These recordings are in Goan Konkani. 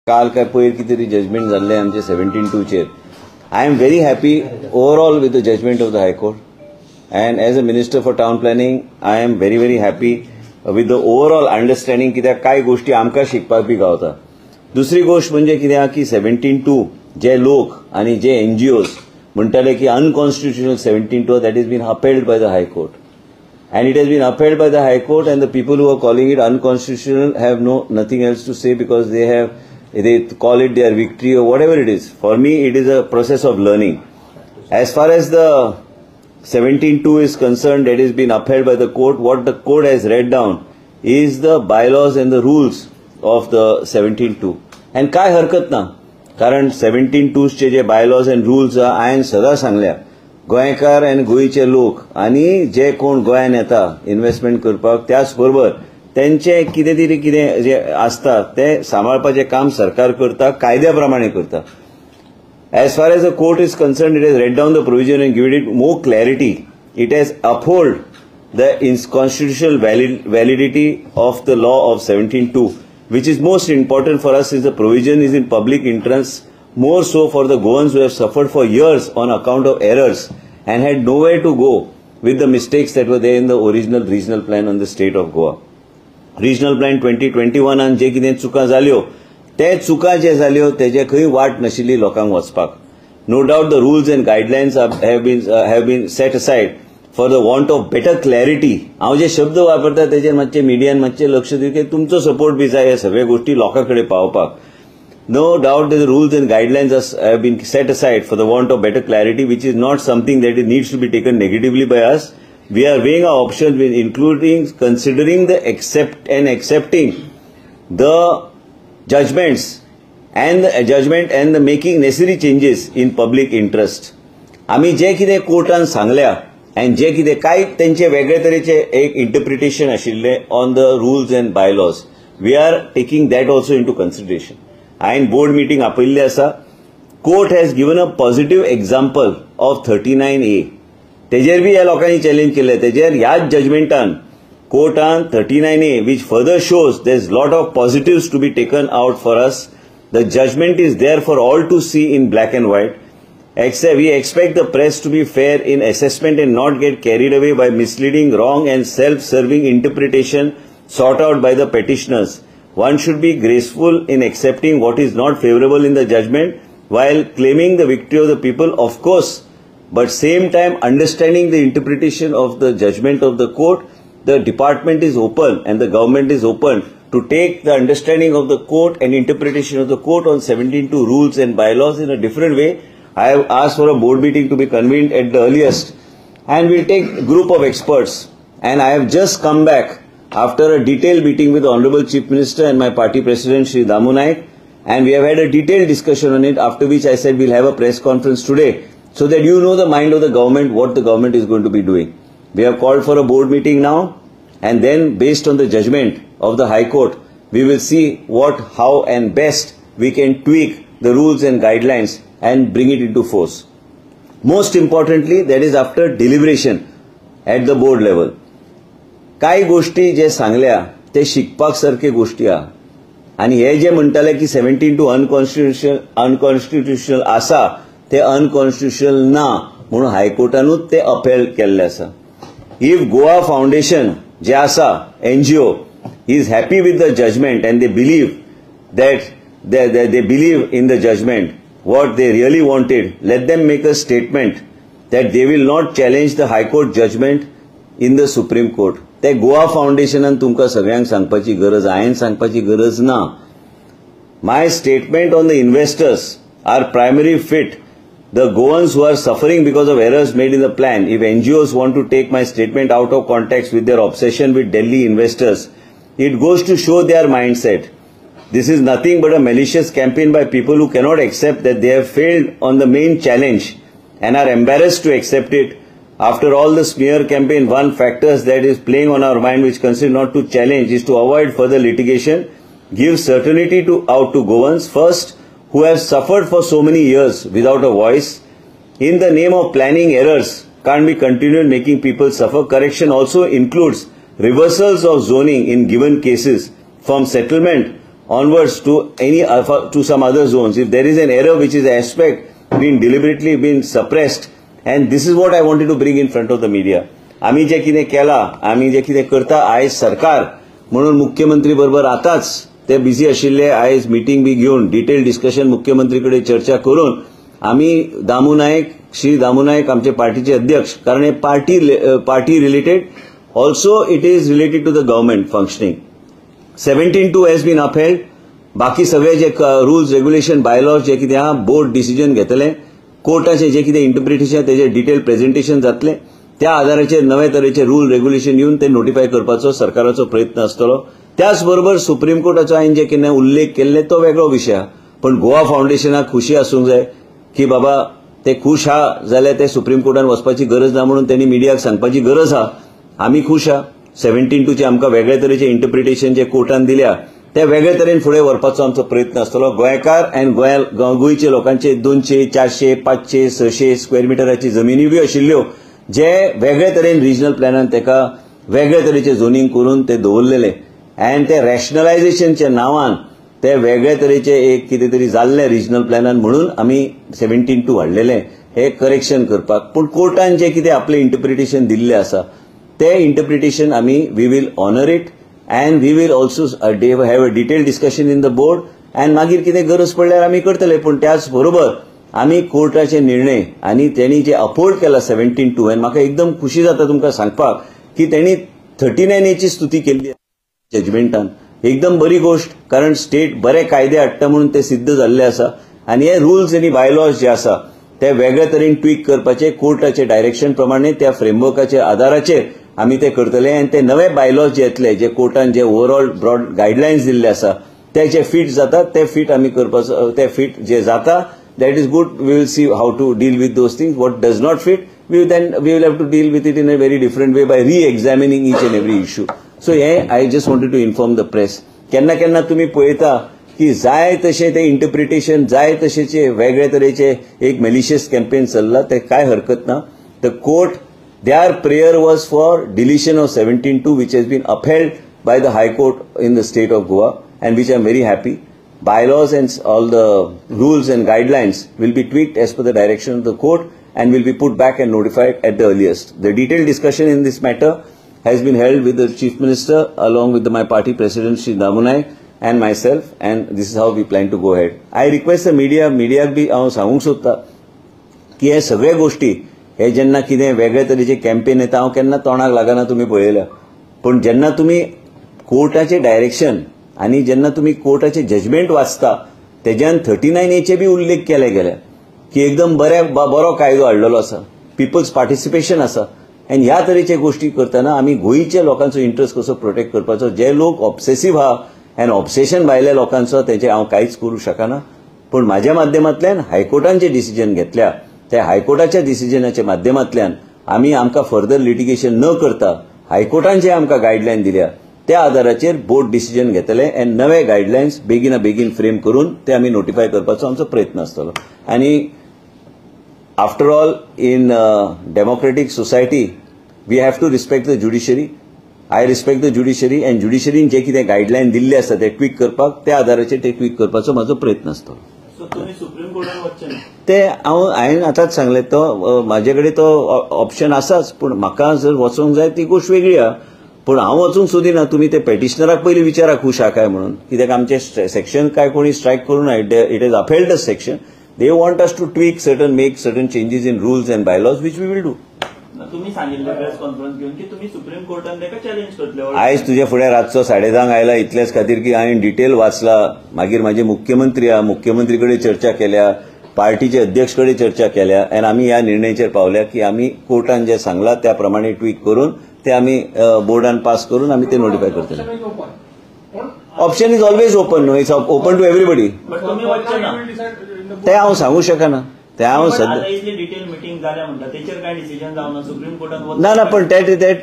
काल काय पयर कितें तरी जजमेंट जाल्लें आमचे 17(2) चेर. I am very happy overall with the judgment of the High Court, and as a Minister for Town Planning, I am very, very happy with the overall understanding, कित्याक कांय गोष्टी आमकां शिकपाक बी गावता. दुसरी गोष्ट म्हणजे कितें आहा की 17(2) जे लोक आनी जे एनजीओज म्हणटाले की unconstitutional 17(2), that is been upheld by the High Court, and it has been upheld by the High Court, and the people who are calling it unconstitutional have no nothing else to say, because they call it their victory or whatever it is. For me, it is a process of learning. As far as the 17(2) is concerned, that has been upheld by the court. What the court has read down is the bylaws and the rules of the 17(2), and काय हरकत ना, कारण 17(2) चे जे बायलॉज अँड रुल्स हांवें सदां सांगल्या, गोंयकार आनी गोंयचे लोक आनी जे कोण गोंयान येता इन्व्हेस्टमेंट करपाक, त्याच बरोबर तेंचे कितें तरी कितें जे आसता ते सांबाळपाचें काम सरकार करता, कायद्या प्रमाणे करता. As far as the court is concerned, it has read down the provision and given it more clarity. It has uphold the constitutional validity of the law of 17(2), which is most important for us, is the provision is in public interest, more so for the Goans who have suffered for years on account of errors and had nowhere to go with the mistakes that were there in the original regional plan on the state of Goa. Regional Plan 2021 जे कितें चुका जाल्यो, ते चुका जे जाल्यो तेजे खंय वाट नाशिल्ली लोकांक वचपाक. No doubt the rules and guidelines have been set aside for the want of better clarity. हांव जे शब्द वापरता तेजेर मातशें मिडियान मातशें लक्ष दिवं की तुमचो सपोर्ट बी जाय ह्या सगळ्या गोष्टी लोकां कडेन पावोवपाक. No doubt that the rules and guidelines have been set aside for the want of better clarity, which is not something that it needs to be taken negatively by us. We are weighing our options with including considering the accept and accepting the judgments and the judgment and the making necessary changes in public interest. आमी जे कितें कोर्टान सांगल्या आनी जे कितें कांय तेंचे वेगळे तरेचे एक इंटरप्रिटेशन आशिल्लें on the rules and bylaws, we are taking that also into consideration. हांवें बोर्ड मिटींग आपयल्ली आसा. Court has given a positive example of 39A. तेजेर बी ह्या लोकांनी चॅलेंज केलें. तेजेर ह्याच जजमेंटान कोर्टान 39A, which further shows there is lot of positives to be taken out for us. The judgment is there for all to see in black and white. Except we expect the press to be fair in assessment and not get carried away by misleading, wrong and self-serving interpretation sought out by the petitioners. One should be graceful in accepting what is not favorable in the judgment while claiming the victory of the people, of course, but same time understanding the interpretation of the judgment of the court. The department is open and the government is open to take the understanding of the court and interpretation of the court on 17(2) rules and bylaws in a different way. I have asked for a board meeting to be convened at the earliest, and we'll take a group of experts. And I have just come back after a detailed meeting with the Honorable Chief Minister and my party president, Shri Damu Naik, and we have had a detailed discussion on it, after which I said we'll have a press conference today so that you know the mind of the government, what the government is going to be doing. We have called for a board meeting now, and then based on the judgment of the High Court, we will see what, how and best we can tweak the rules and guidelines and bring it into force. Most importantly, that is after deliberation at the board level. कांय गोष्टी जे सांगल्या ते शिकपाक सारखे गोष्टी आहा आनी हे जे म्हणटाले की 17(2) अनकॉन्स्टिट्युशनल आसा, ते अनकॉन्स्टिट्युशनल ना म्हणून हायकोर्टानूच ते अपहेल्ड केल्ले आसा. If Goa foundation जे आसा NGO is happy with the judgment and they believe that they believe in the judgment, what they really wanted, let them make a statement that they will not challenge the High Court judgment in the Supreme Court. ते गोवा फाउंडेशनान तुमकां सगळ्यांक सांगपाची गरज, हांवें सांगपाची गरज ना. My statement on the investors are primary fit the Goans who are suffering because of errors made in the plan. If NGOs want to take my statement out of context with their obsession with Delhi investors, it goes to show their mindset. This is nothing but a malicious campaign by people who cannot accept that they have failed on the main challenge and are embarrassed to accept it. After all the smear campaign, one factor that is playing on our mind which consider not to challenge is to avoid further litigation, give certainty to out to Goans first who have suffered for so many years without a voice. In the name of planning errors can't be continued making people suffer. Correction also includes reversals of zoning in given cases from settlement onwards to any to some other zones. If there is an error which is aspect been deliberately been suppressed, and this is what I wanted to bring in front of the media. आमी जे कितें केला, आमी जे कितें करता आयज सरकार म्हणून मुख्यमंत्री बरोबर आतांच ते बिझी आशिल्ले, आयज मिटींग बी घेवन डिटेल डिस्कशन मुख्यमंत्री कडेन चर्चा करून आमी दामू नायक, श्री दामू नायक आमचे पार्टीचे अध्यक्ष, कारण हे party related, also it is related to the government functioning. 17(2) has been upheld. बाकी सगळे जे रुल्स रेग्युलेशन बायलॉज जे कितें आहा बोर्ड डिसिजन घेतले, कोर्टाचे जे कितें इंटरप्रिटेशन तेजे डिटेल प्रेझेंटेशन जातलें, त्या आधाराचेर नवे तरेचे रूल रेग्युलेशन येवन ते नोटिफाय करपाचो सरकाराचो प्रयत्न आसतलो. त्याच बरोबर सुप्रीम कोर्टाचो हांवें जे कितें उल्लेख केल्ले तो वेगळो विशय आहा, पण गोवा फावंडेशनाक खुशी आसूंक जाय की बाबा ते खुश आहा जाल्यार ते सुप्रीम कोर्टान वचपाची गरज ना म्हणून त्यांनी मिडियाक सांगपाची गरज आहा. आमी खुश आहा. 17(2) आमकां वेगळे तरेचे इंटरप्रिटेशन जे कोर्टान दिल्या ते वेगळे तरेन फुडें व्हरपाचो आमचो प्रयत्न आसतलो. गोंयकार आनी गोंयच्या लोकांचे 200, 400, 500, 600 स्क्वेअर मिटराची जमिनी बी आशिल्ल्यो जे वेगळे तरेन रिजनल प्लॅनान तेका वेगळे तरेचे झोनींग करून ते दवरलेले आनी ते रॅशनलायझेशनच्या नांवान ते वेगळे तरेचे एक कितें तरी जाल्ले रिजनल प्लॅनान म्हणून आमी 17(2) हाडलेले हे करेक्शन करपाक. पूण कोर्टान जे कितें आपलें इंटरप्रिटेशन दिल्लें आसा ते इंटरप्रिटेशन आमी we will honour it and we will also have a detail discussion in the board and मागीर कितें गरज पडल्यार आमी करतले. पूण त्याच बरोबर आमी कोर्टाचे निर्णय आनी तेणी जे अपहोल्ड केला 17(2), आनी म्हाका एकदम खुशी जाता तुमकां सांगपाक की तेणी 39Aची स्तुती केल्ली जजमेंटान. एकदम बरी गोष्ट, कारण स्टेट बरे कायदे हाडटा म्हणून ते सिद्ध जाल्ले आसा आनी हे रुल्स आनी बायलॉज जे आसा ते वेगळे तरेन ट्वीक करपाचे कोर्टाचे डायरेक्शन प्रमाणे त्या फ्रेमवर्काच्या आधाराचेर आमी ते करतले. आनी ते नवे बायलॉज जे येतले जे कोर्टान जे ओवरऑल ब्रॉड गायडलायन्स दिल्ले आसा ते जे फिट जाता ते फिट आमी करपाचो, ते फिट जे जाता that is good. We will see how to deal with those things. What does not fit, we will have to deal with it in a very different way by re-examining each and every issue. So hey I just wanted to inform the press. केन्ना केन्ना तुमी पळयता की जाय तशें ते इंटरप्रिटेशन, जाय तशेचे वेगळे तरेचे एक मेलिशियस कॅम्पेन चल्ला, ते काय हरकत ना. The court, their prayer was for deletion of 17(2), which has been upheld by the High Court in the state of Goa, and which I am very happy. Bylaws and all the rules and guidelines will be tweaked as per the direction of the court and will be put back and notified at the earliest. The detailed discussion in this matter has been held with the Chief Minister along with my party president Shri Damu Naik and myself, and this is how we plan to go ahead. I request the media, मीडियाक बी हांव सांगूंक सोदता की हे सगळे गोष्टी हे जेन्ना कितें वेगळे तरेचे कॅम्पेन येता हांव केन्ना तोंडाक लागना, तुमी पळयल्या. पूण जेन्ना तुमी कोर्टाचे डायरेक्शन आनी जेन्ना तुमी कोर्टाचे जजमेंट वाचता तेज्यान 39Aचे बी उल्लेख केले गेले की एकदम बरो कायदो हाडलेलो आसा, पिपल्स पार्टिसिपेशन आसा. आनी ह्या तरेचे गोष्टी करतना आमी गोंयच्या लोकांचो इंट्रस्ट कसो प्रोटेक्ट करपाचो, जे लोक ऑब्सेसीव आहा आनी ऑब्सेशन भायल्या लोकांचो तेजे हांव कांयच करूं शकना. पूण म्हाज्या माध्यमांतल्यान हायकोर्टान जे डिसिजन घेतल्या त्या हायकोर्टाच्या डिसिजनाच्या माध्यमांतल्यान आमी आमकां फर्दर लिटिगेशन न करता हायकोर्टान जे आमकां गायडलायन दिल्या त्या आधाराचेर बोर्ड डिसिजन घेतले आनी नवे गायडलायन्स बेगीना बेगीन फ्रेम करून ते आमी नोटिफाय करपाचो आमचो प्रयत्न आसतलो. आनी after all in democratic society we have to respect the judiciary. I respect the judiciary आनी ज्युडिशरीन जे कितें गायडलायन दिल्ले आसा ते ट्वीक करपाक त्या आधाराचेर ते ट्वीक करपाचो म्हाजो प्रयत्न आसतलो. ते हांव हांवें आतांच सांगलें, तो म्हाजे कडेन तो ऑप्शन आसाच, पूण म्हाका जर वचोंक जाय ती गोश्ट वेगळी आहा. पूण हांव वचूंक सोदिना. तुमी ते पेटिशनराक पयलीं विचारा खूश आहा काय म्हणून, कित्याक आमचे सेक्शन काय कोणी स्ट्रायक करूं ना. It is upheld a section. They want us to tweak certain, make certain changes in rules and bylaws, which we will do. तुम्ही सांगितलं प्रेस कॉन्फरन्स घेऊन की तुम्ही सुप्रीम कोर्टान ताका चॅलेंज करतले. आयज तुजे फुडें रातचो 10:30 आयला इतलेच खातीर की हांवें डिटेल वाचला, मागीर म्हाजे मुख्यमंत्री आहा, मुख्यमंत्री कडेन चर्चा केल्या, पार्टीचे अध्यक्ष कडेन चर्चा केल्या आनी आमी ह्या निर्णयाचेर पावल्या की आमी कोर्टान जे सांगला त्या प्रमाणे ट्वीक करून ते आमी बोर्डान पास करून आमी ते नोटिफाय करतले. Option is always open न्हू, it's open to everybody. ते हांव सांगू शकना, ते हांव ना ना, पण ते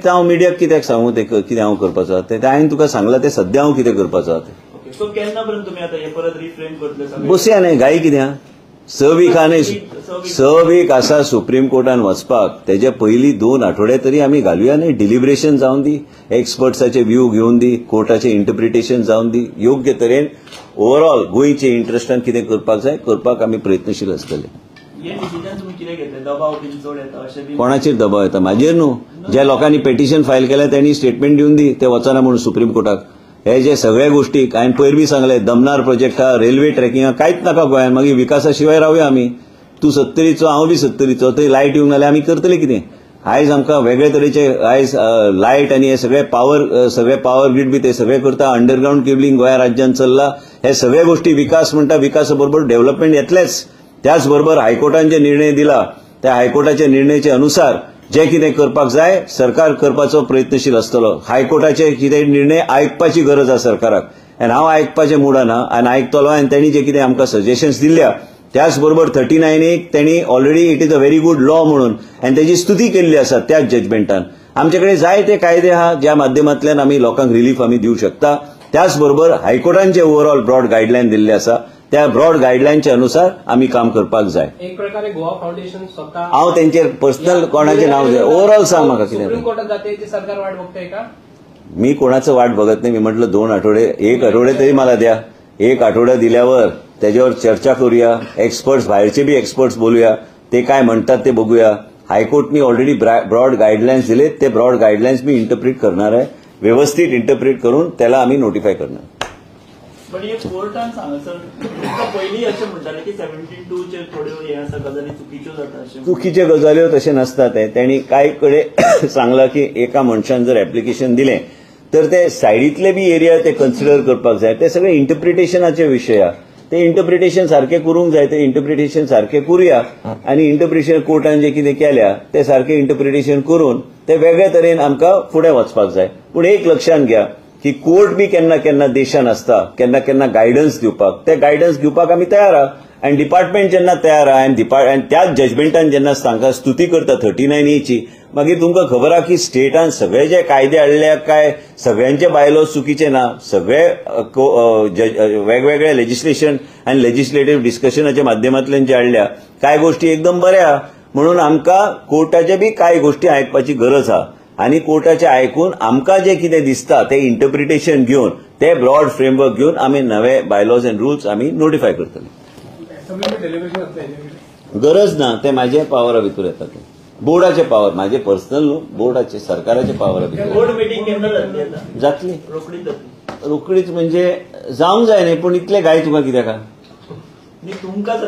हांव मिडियाक कित्याक सांगू, ते कितें हांव करपाचो आहा ते हांवें तुका सांगलां, ते सद्या हांव कितें करपाचो आहा ते. बसया न्ही, घाई कितें आहा. 6 वीक न्ही, 6 वीक आसा सुप्रीम कोर्टान वचपाक. तेजे पयलीं 2 आठवडे तरी आमी घालुया न्ही, डिलिब्रेशन जावन दी, एक्सपर्ट्साचे व्यू घेवन दी, कोर्टाचे इंटरप्रिटेशन जावन दी, योग्य तरेन ओवरऑल गोंयचे इंट्रस्टान कितें करपाक जाय करपाक आमी प्रयत्नशील आसतले. कोणाचेर दबाव येता? म्हाजेर न्हू, ज्या लोकांनी पेटिशन फायल केलें त्यांनी स्टेटमेंट दिवन दी ते वचना म्हणून सुप्रीम कोर्टाक. हे जे सगळे गोष्टी हांवें पयर बी सांगले, दमनार प्रोजेक्ट हा, रेल्वे ट्रॅकिंग कांयच नाका गोंयान, मागीर विकासा शिवाय रावया आमी. तूं 70चो, हांव बी 70चो, थंय लायट येवंक जाल्यार आमी करतले कितें? आयज आमकां वेगळे तरेचे आयज लायट आनी हे सगळे पावर, सगळे पावर ग्रीड बी ते सगळे करता, अंडरग्रावंड केबलिंग गोंया राज्यान चल्ला. हे सगळे गोष्टी विकास म्हणटा, विकासा बरोबर डेव्हलपमेंट येतलेच. त्याच बरोबर हायकोर्टान जे निर्णय दिला त्या हायकोर्टाच्या निर्णयाचे अनुसार जे कितें करपाक जाय सरकार करपाचो प्रयत्नशील आसतलो. हायकोर्टाचे कितें निर्णय आयकपाची गरज आसा सरकाराक, आनी हांव आयकपाचे मुडान आहा आनी आयकतलो. आनी तेणी जे कितें आमकां सजेशन्स दिल्या त्याच बरोबर 39 तेणी already it is a very good law म्हणून आनी तेजी स्तुती केल्ली आसा त्याच जजमेंटान. आमचे कडेन जायते कायदे आहा ज्या माध्यमांतल्यान आमी लोकांक रिलीफ आमी दिवंक शकता. त्याच बरोबर हायकोर्टान जे ओवरऑल ब्रॉड गायडलायन दिल्ले आसा त्या ब्रॉड गायडलायनच्या अनुसार आमी काम करपाक जाय. एक प्रकारे गोवा फाउंडेशन स्वतः हांव तेंचेर पर्सनल कोणाचें नांव जाय ओवरऑल सांग म्हाका कितें. सुप्रीम कोर्टात जाते सरकार वाट बघतंय का? मी कोणाचं वाट बघत नाही. मी म्हटलं 2 आठवडे, 1 आठवडे तरी मला द्या. 1 आठवडा दिल्यावर त्याच्यावर चर्चा करूया, एक्सपर्ट्स बाहेरचे बी एक्सपर्ट्स बोलूया, ते काय म्हणतात ते बघूया. हायकोर्टनी ऑलरेडी ब्रॉड गायडलायन्स दिले, ते ब्रॉड गायडलायन्स मी इंटरप्रीट करणार आहे, व्यवस्थित इंटरप्रीट करून त्याला आम्ही नोटिफाय करणार. पण हे कोर्टान सांगा सर, तुमकां पयलीं अशें म्हणटाले की 72 चेर थोड्यो हे आसा गजाली चुकीच्यो जाता, अशें चुकीच्यो गजाल्यो तशें नासता. ते तेणी कांय कडेन सांगलां की एका मनशान जर एप्लिकेशन दिलें तर ते सायडींतले बी एरिया ते कन्सिडर करपाक जाय. ते सगळे इंटरप्रिटेशनाचे विशय आहा, ते इंटरप्रिटेशन सारकें करूंक जाय, ते इंटरप्रिटेशन सारकें करुया आनी इंटरप्रिटेशन कोर्टान जे कितें केल्या ते सारकें इंटरप्रिटेशन करून ते वेगळे तरेन आमकां फुडें वचपाक जाय. पूण एक लक्षांत घ्या की कोर्ट बी केन्ना केन्ना देशान आसता, केन्ना केन्ना गायडन्स दिवपाक, ते गायडन्स घेवपाक आमी तयार आहा. आनी डिपार्टमेंट जेन्ना तयार आहा आनी त्याच जजमेंटान जेन्ना तांकां स्तुती करता 39Aची, मागीर तुमकां खबर आहा की स्टेटान सगळे जे कायदे हाडल्या काय सगळ्यांचे बायलॉज चुकीचे ना, सगळे वेगवेगळे लेजिस्लेशन आनी लेजिस्लेटिव्ह डिस्कशनाच्या माध्यमांतल्यान जे हाडल्या कांय गोष्टी एकदम बऱ्या, म्हणून आमकां कोर्टाचे बी कांय गोष्टी आयकपाची गरज आहा. आनी कोर्टाचे आयकून आमकां जे कितें दिसता ते इंटरप्रिटेशन घेवन, ते ब्रॉड फ्रेमवर्क घेवन आमी नवे बायलॉज अँड रुल्स आमी नोटिफाय करतले. गरज ना, ते म्हाजे पावरा भितर येता, ते बोर्डाचे पावर, म्हाजे पर्सनल न्हू, बोर्डाचे सरकाराचे पावरा भितर. बोर्ड मिटींग केन्ना जातली? जातली रोखडीच जातली. रोखडीच म्हणजे जावंक जाय न्ही, पूण इतले घाय तुका कित्याक?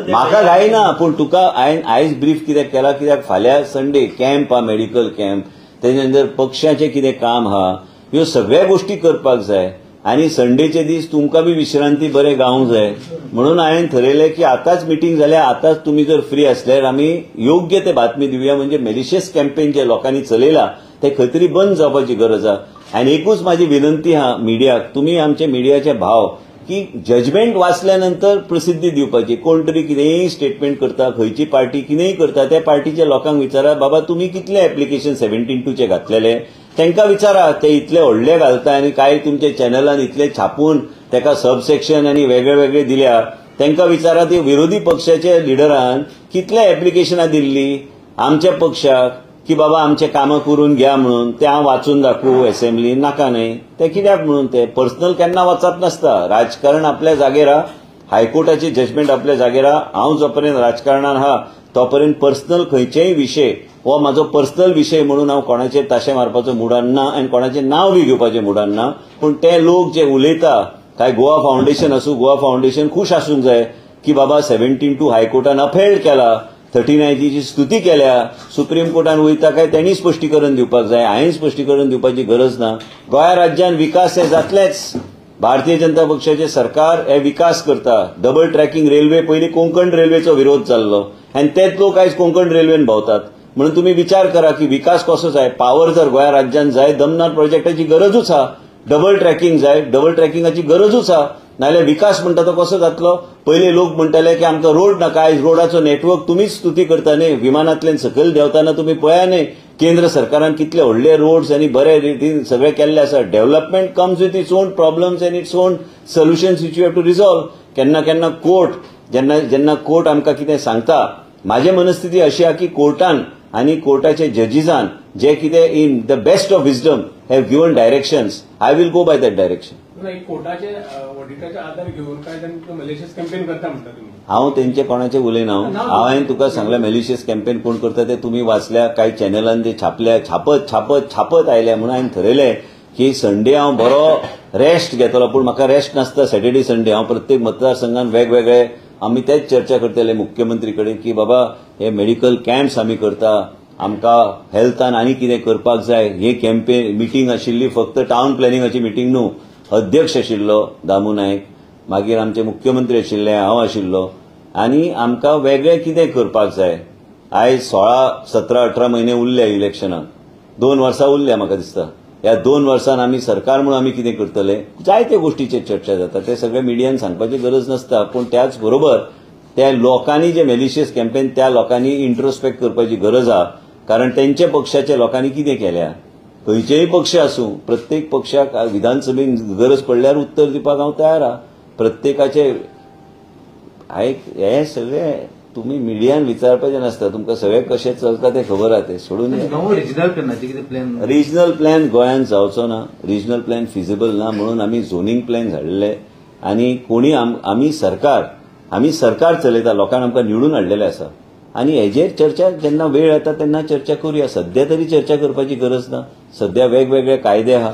म्हाका घाय ना, पूण तुका हांवें आयज ब्रीफ कित्याक केला, कित्याक फाल्यां संडे कॅम्प आहा, मेडिकल कॅम्प, तेजे नंतर पक्षाचें कितें काम आहा, ह्यो सगळ्या गोष्टी करपाक जाय. आनी संडेचे दीस तुमकां बी विश्रांती बरें गावंक जाय, म्हणून हांवें थरयलें की आतांच मिटींग जाल्या, आतांच तुमी जर फ्री आसल्यार आमी योग्य ते बातमी दिवया. म्हणजे मेलिशियस कॅम्पेन जे लोकांनी चलयला ते खंय तरी बंद जावपाची गरज आहा. आनी एकूच म्हाजी विनंती आहा मिडियाक, तुमी आमचे मिडियाचे भाव की जजमेंट वाचल्या नंतर प्रसिद्धी दिवपाची. कोण तरी कितेंय स्टेटमेंट करता, खंयची पार्टी कितेंय करता, त्या पार्टीच्या लोकांक विचारा, बाबा तुमी कितले एप्लिकेशन 72चे घातलेले, तांकां विचारा, ते इतले व्हडले घालता आनी कांय तुमच्या चॅनलान इतले छापून ताका सब सेक्शन आनी वेगळे वेगळे दिल्या, तांकां विचारा ते विरोधी पक्षाच्या लिडरान कितले एप्लिकेशनां दिल्ली आमच्या पक्षाक की बाबा आमचे कामां करून घ्या म्हणून, ते हांव वाचून दाखोवं एसेंब्लीन नाका न्हय, ते कित्याक म्हणून ते पर्सनल केन्ना वचप नासता. राजकारण आपल्या जागेर आहा, हायकोर्टाची जजमेंट आपल्या जागेर आहा. हांव जो पर्यंत राजकारणान आहा तो पर्यंत पर्सनल खंयचेय विशय हो म्हाजो पर्सनल विशय म्हणून हांव कोणाचेर ताशे मारपाचो मुडान ना आनी कोणाचें नांव बी घेवपाचें मुडान ना. पूण ते लोक जे उलयता, काय गोवा फाउंडेशन आसूं, गोवा फाउंडेशन खूश आसूंक जाय की बाबा 72 हायकोर्टान अपहेल्ड केला, 39ची स्तुती केल्या, सुप्रीम कोर्टान वयता काय तेणी स्पश्टीकरण दिवपाक जाय. हांवें स्पश्टीकरण दिवपाची गरज ना. गोंया राज्यान विकास हे जातलेच. भारतीय जनता पक्षाचे सरकार हे विकास करता. डबल ट्रॅकिंग रेल्वे, पयलीं कोंकण रेल्वेचो विरोध जाल्लो आनी तेच लोक आयज कोंकण रेल्वेन भोंवतात. म्हणून तुमी विचार करा की विकास कसो जाय. पावर जर गोंया राज्यान जाय, दमनार प्रोजेक्टाची गरजूच आहा, डबल ट्रॅकिंग जाय, डबल ट्रॅकिंगाची गरजूच आहा, नाजाल्यार विकास म्हणटा तो कसो जातलो? पयले लोक म्हणटाले की आमकां रोड नाका, आयज रोडाचो नेटवर्क तुमीच स्तुती करता न्ही, विमानांतल्यान सकयल देंवतना तुमी पळया न्ही केंद्र सरकारान कितले व्हडले रोड्स आनी बरे रितीन सगळे केल्ले आसा. Development comes with its own problems and its own solutions which you have to resolve. केन्ना केन्ना कोर्ट जेन्ना जेन्ना कोर्ट आमकां कितें सांगता, म्हाजे मनस्थिती अशी आहा की कोर्टान आनी कोर्टाचे जजीसान जे कितें in the best of wisdom have given directions, I will go by that direction. कोर्टाचे ऑडिटाचे आधार घेवन काय मॅलिशियस कॅम्पेन करता म्हणटा तुमी? हांव तेंचे कोणाचे उलयना. हांवें तुका सांगलें मॅलिशियस कॅम्पेन कोण करता ते तुमी वाचल्या, कांय चॅनलान ते छापल्या, छापत छापत छापत आयल्या. म्हणून हांवें थरयलें की संडे हांव बरो रेस्ट घेतलो, पूण म्हाका रेस्ट नासता सॅटर्डे संडे. हांव प्रत्येक मतदारसंघान वेगवेगळे आमी तेच चर्चा करतले मुख्यमंत्री कडेन की बाबा हे मेडिकल कॅम्प्स आमी करता, आमकां हेल्थान आनी कितें करपाक जाय. हे कॅम्पेन मिटींग आशिल्ली फक्त टावन प्लॅनिंगाची मिटींग न्हू, अध्यक्ष आशिल्लो दामू नायक, मागीर आमचे मुख्यमंत्री आशिल्ले, हांव आशिल्लो, आनी आमकां वेगळें कितें करपाक जाय. आयज 16, 17, 18 म्हयने उरले इलेक्शनाक, 2 वर्सां उरल्या म्हाका दिसता. ह्या 2 वर्सान आमी सरकार म्हणून आमी कितें करतले, जायते गोष्टीचेर चर्चा जाता, ते सगळे मिडियान सांगपाची गरज नासता. पूण त्याच बरोबर त्या लोकांनी जे मॅलिशियस कॅम्पेन त्या लोकांनी इंट्रोस्पेक्ट करपाची गरज आहा, कारण तेंच्या पक्षाच्या लोकांनी कितें केल्या. खंयचेय पक्ष आसूं, प्रत्येक पक्षाक विधानसभेन गरज पडल्यार उत्तर दिवपाक हांव तयार आहा. प्रत्येकाचे आयक हे सगळे तुमी मिडियान विचारपाचें नासता, तुमकां सगळें कशें चलता तें खबर आहा, तें सोडून. रिजनल प्लॅनाचे कितें प्लॅन? रिजनल प्लॅन गोंयांत जावचो ना, रिजनल प्लॅन फिजिबल ना, म्हणून आमी झोनींग प्लॅन हाडले. आनी कोणी आमी सरकार, आमी सरकार चलयता, लोकांक आमकां निवडून हाडलेलें आसा, आनी हेजेर चर्चा जेन्ना वेळ येता तेन्ना चर्चा करुया. सद्या तरी चर्चा करपाची गरज ना. सद्या वेगवेगळे कायदे आहा,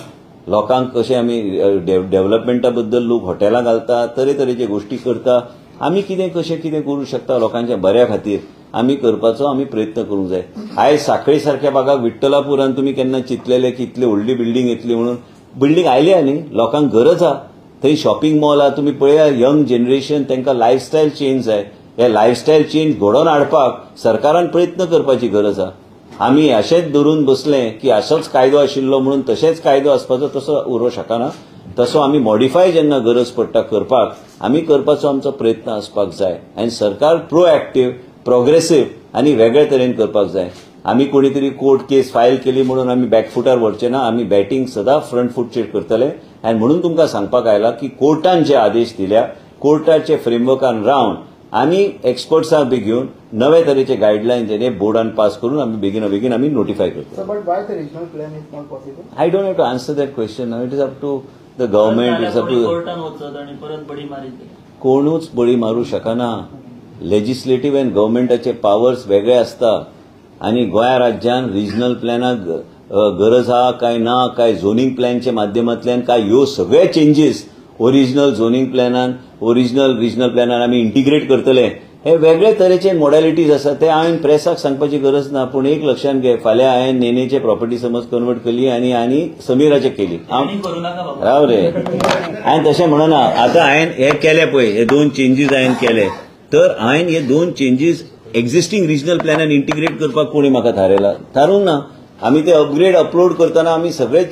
लोकांक कशें आमी डेव्हलपमेंटा बद्दल लोक हॉटेलां घालता, तरेतरेचे गोश्टी करता. आमी कितें कशें कितें करूं शकता लोकांच्या बऱ्या खातीर आमी करपाचो आमी प्रयत्न करूंक जाय. आयज साखळी सारक्या भागाक विठ्ठलापुरान तुमी केन्ना चिंतलेले की इतली व्हडली बिल्डींग येतली म्हणून? बिल्डींग आयल्या न्ही, लोकांक गरज आहा. थंय शॉपिंग मॉल आहा, तुमी पळया यंग जनरेशन तांकां लायफस्टायल चेंज जाय. हे लायफस्टायल चेंज घडोवन हाडपाक सरकारान प्रयत्न करपाची गरज आहा. आमी अशेंच धरून बसले की असोच कायदो आशिल्लो म्हणून तशेंच कायदो आसपाचो तसो उरूंक शकना. तसो आमी मॉडिफाय जेन्ना गरज पडटा करपाक आमी करपाचो आमचो प्रयत्न आसपाक जाय. आनी सरकार प्रोएक्टीव, प्रोग्रेसीव आनी वेगळे तरेन करपाक जाय. आमी कोणी तरी कोर्ट केस फायल केली म्हणून आमी बॅकफुटार व्हरचे ना, आमी बॅटींग सदां फ्रंट फुटचेर करतले. आनी म्हणून तुमकां सांगपाक आयला की कोर्टान जे आदेश दिल्या, कोर्टाचे फ्रेमवर्कान रावन आमी एक्सपर्ट्सांक बी घेवन नवे तरेचे गायडलायन जे बोर्डान पास करून आमी बेगीन बेगीन आमी नोटिफाय करतले. But why the regional plan is not possible? I don't have to answer that question. It is up to the government. It's up to कोर्टान वचत आनी परत बडी मारीत. कोणूच बडी मारू शकना. लेजिस्लेटिव्ह अँड गव्हर्मेंटाचे पावर्स वेगळे आसता, आनी गोंया राज्यान रिजनल प्लॅनाक गरज आहा काय ना, काय झोनिंग प्लॅनच्या माध्यमांतल्यान काय ह्यो सगळे चेंजीस ओरिजिनल झोनिंग प्लॅनान, ओरिजिनल रिजनल प्लॅनान आमी इंटिग्रेट करतले. हे वेगळे तरेचे मॉडॅलिटीज आसा, ते हांवें प्रेसाक सांगपाची गरज ना. पूण एक लक्षांत घे, फाल्यां हांवें नेनेचे प्रॉपर्टी समज कन्वर्ट केली आनी आनी समीराचे केली, राव रे, हांवें तशें म्हणना. आतां हांवें हे केले पळय, हे 2 चेंजीस हांवें केले, तर हांवें हे 2 चेंजीस एक्झिस्टींग रिजनल प्लॅनान इंटिग्रेट करपाक कोणी म्हाका थारयला? थारूंक ना. आमी ते अपग्रेड अपलोड करतना आमी सगळे